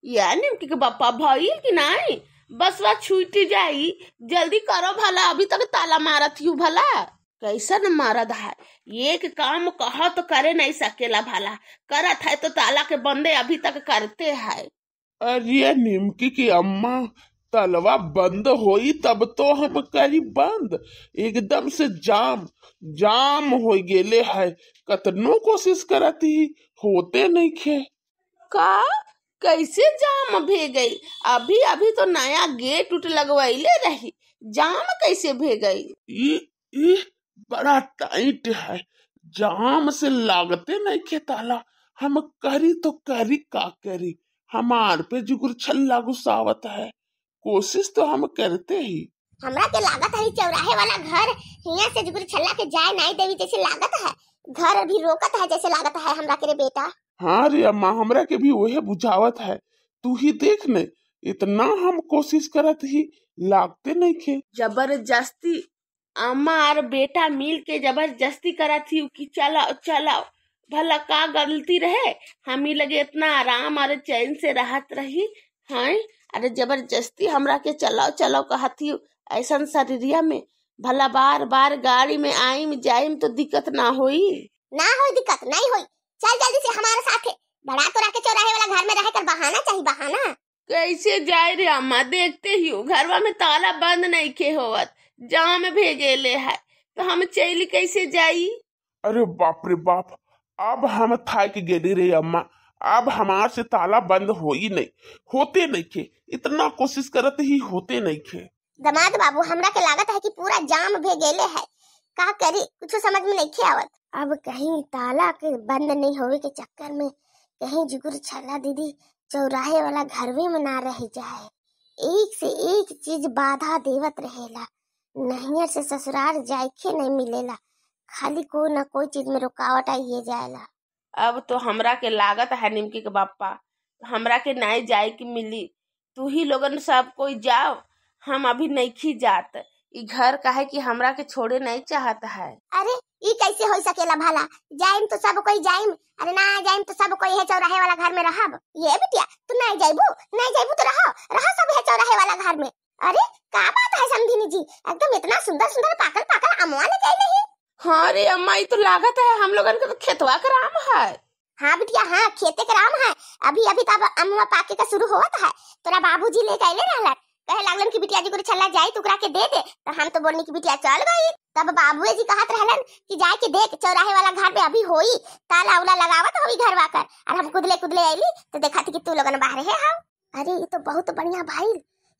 या निमकी के बापा भइल कि नहीं? बसवा छूट जाई, जल्दी करो भला, अभी तक ताला मारत हूँ भला। कैसन मरद है, एक काम कहो तो करे नहीं सकेला भला, करत है तो ताला के बंदे अभी तक करते है। अरे निमकी की अम्मा, तलवा बंद होई तब तो हम करी बंद, एकदम से जाम जाम हो गेले है, कतनो कोशिश करती होते नहीं खे। का कैसे जाम भे गई? अभी अभी तो नया गेट उट लगवैले रही, जाम कैसे भे गई? ई बड़ा टाइट है, जाम से लागते नहीं खे ताला। हम करी तो करी का करी, हमार पे जुगुर छल्ला गुस्सावत है, कोशिश तो हम करते ही। हमरा के लागत है चौराहे वाला घर हियां से जुगुर छल्ला के जाए नहीं देवी जैसे लागत है, घर अभी रोकत है जैसे लागत है हमरा के रे बेटा। हाँ रे अम्मा, हमरा के भी वही बुझावत है, तू ही देख ने, इतना हम कोशिश करत ही लागते नहीं खे। जबरदस्ती अम्मा और बेटा मिल के जबरदस्ती करत ही कि चलाओ चलाओ, भला का गलती रहे, हम ही लगे इतना आराम और चैन से रहत रही हैं, अरे जबरदस्ती हमरा के चलाओ चलाओ कहत ही। ऐसा शरीरिया में भला बार बार गाड़ी में आइम जाइम तो दिक्कत ना होई? ना होई, दिक्कत नहीं होई, चल जल्दी से हमारे साथ, बड़ा तो रख के चौराहे वाला घर में रह कर बहाना चाहिए बहाना। कैसे जाए रे अम्मा, देखते ही हो घरवा में ताला बंद नहीं के होवत, जाम भेजेले है तो हम चली कैसे जाई? अरे बाप रे बाप, अब हम थाक गेली रे अम्मा, अब हमार से ताला बंद होई नहीं, होते नहीं खे, इतना कोशिश करत ही होते नहीं खे। दमाद बाबू, हमरा के लागत है कि पूरा जाम भेजेले है, का करी कुछ समझ में नहीं खे आवत। अब कहीं ताला के बंद नहीं होवे के चक्कर में कहीं जुगुर छल्ला दीदी चौराहे वाला घरवे में ना रह जाए, एक से एक चीज बाधा देवत रहेला, नहियर से ससुराल जाए नहीं मिलेला, खाली कोई ना कोई चीज में रुकावट आइए जाएला। अब तो हमरा के लागत है निमकी के बापा, हमरा के नहीं जाए के मिली, तू ही लोगन सब कोई जाओ, हम अभी नहीं जात, ई घर काहे कि हमरा के छोड़े नहीं चाहत है। अरे ई कैसे हो सकेला भला, जाइम तो सब कोई जाइम, अरे ना जाइम तो सब कोई है चौराहे वाला घर में रहब। ये बिटिया तू नहीं जाइबू, नहीं जाइबू तो रहो रहो सब है चौराहे वाला घर में। अरे का बात है समधिनी जी, एकदम इतना सुंदर सुंदर पाकल पाकल अमवा लेके आई नहीं? हाँ रे अम्मा, ये तो लागत है हम लोगन के तो खेतवा के राम है। हाँ बिटिया हाँ, खेते के राम है, अभी अभी तब अमवा पाके का शुरू होत है, तोरा बाबूजी लेके आइले रहलन, कहे लागलन कि बिटिया जी को छल्ला जाई तो ओकरा के दे दे, तो हम तो बोलनी कि बिटिया चल गई, तब बाबूजी जी कहत रहलन कि जाए के देख चौराहे वाला घर में अभी होई ताला उला लगावत होई घरवा कर, और हम कुदले कुदले आइली तो देखा थी कि तू लोगन बाहर है हां। अरे ये तो बहुत बढ़िया भाई,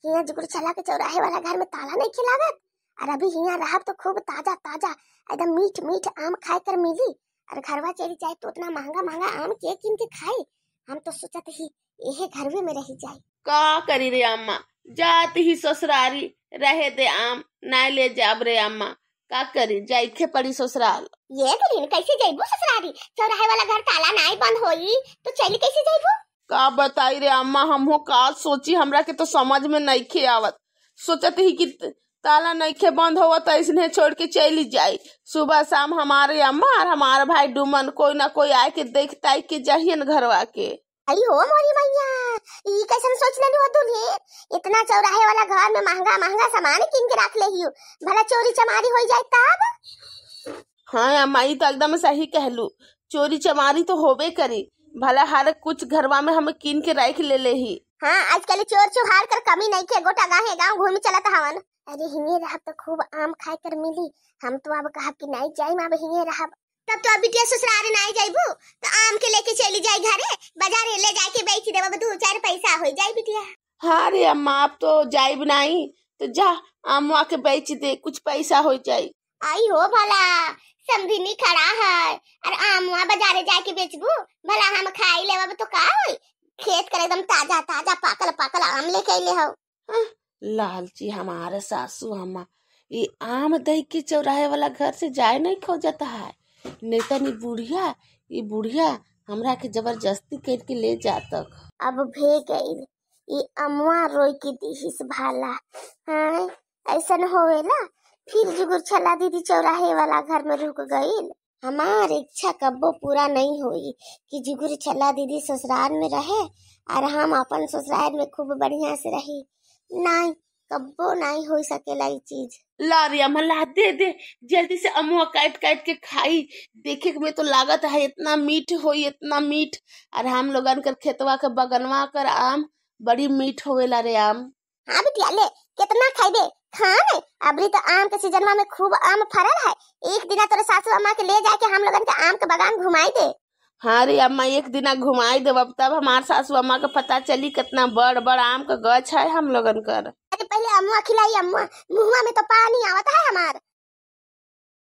हियां जुगुर छल्ला के चौराहे वाला घर में ताला नहीं खिलावत, और अभी हियां रहब तो खूब ताजा ताजा एकदम मीठ मीठ आम खाए कर मिली, और घरवा चली जाए तो उतना महंगा महंगा आम के किन के खाई, हम तो सोचत ही यही घरवे में रही जाए। का करी रे अम्मा, जात ही ससुरारी रहे दे आम ना ले जाब रे अम्मा, का करी जाइखे पड़ी ससुराल। ये दुल्हन कैसे जाइबू ससुरारी, चौराहे वाला घर ताला नहीं बंद होई तो चली कैसे जाइबू? का बताई रे अम्मा, हम हो का सोची, हमरा के तो समझ में नहीं खे आवत, सोचत ही कि ताला नहीं खे बंद होवत ऐसने छोड़ के चली जाई, सुबह शाम हमारे अम्मा और हमारे भाई डुमन कोई ना कोई आए के देखता के जाहियन घरवा के। आई हो मोरी मैया, ई कैसन सोच लेलु हो दुल्हन, इतना चौराहे वाला घर में महंगा महंगा सामान किन के रख लेहियो, भला चोरी चमारी हो जाए तब? हाँ अम्मा, ई तो एकदम सही कहलू, चोरी चमारी तो होबे करी, भला हर कुछ घरवा में हम किन के रख ले लेही। हाँ आजकल चोर चुहार कर कमी नहीं के, गोटा गाहे गांव घूम चलत हवन। अरे हिंगे रहब तो खूब आम खाए कर मिली, हम तो अब कहब कि नहीं जाइम, अब हिंगे रहब। तब तो अब बिटिया ससुराल नहीं जाइबू तो आम के लेके चली जाई घरे, बाजार ले जाके बेच देब, दू चार पैसा हो जाई बिटिया। हाँ रे अम्मा, आप तो जाइब नहीं तो जा आमवा के बेच दे, कुछ पैसा हो जाई। आई हो भला समधिनी खड़ा है, और आमवा बाजारे जाके बेचबू, भला हम खाई लेब तो का होई, खेत कर एकदम ताजा ताजा पाकल पाकल आम लेके आइले हो। लालची हमारे सासू अम्मा, ये आम दही के चौराहे वाला घर से जाए नहीं खोजता है, नहीं तो नहीं बुढ़िया, ये बुढ़िया हमरा के जबरदस्ती करके ले जातक। अब भे गई ये अमुआ रोई के दिहिस भाला, हाँ ऐसन होवेला। फिर जुगुर छला दीदी चौराहे वाला घर में रुक गईल। हमार इच्छा कब्बो पूरा नहीं होई कि जुगुर छला दीदी ससुराल में रहे और हम अपन ससुराल में खूब बढ़िया से रही। नहीं, कब्बो नहीं हो सकेला ई चीज। ला रे अम्मा, ला दे दे जल्दी से अमुआ काट काट के खाई। देखे में तो लागत है इतना मीठ होई, इतना मीठ। और हम लोगन कर खेतवा के बगनवा कर आम बड़ी मीठ होवेला रे आम। हाँ बिटिया ले, कितना खाइबे खा नहीं। अबरी तो आम के सीजनवा में खूब आम फरल है। एक दिना तोरे सासू अम्मा के ले जाके हम लोगन के आम के बगान घुमाई दे। हाँ रे अम्मा, एक दिना घुमाई देब तब हमार सासू अम्मा के पता चली कितना बड़ बड़ आम का गाछ है हम लोगन कर। अरे पहले अम्मा खिलाई, अम्मा मुहुआ में तो पानी आवत है हमार।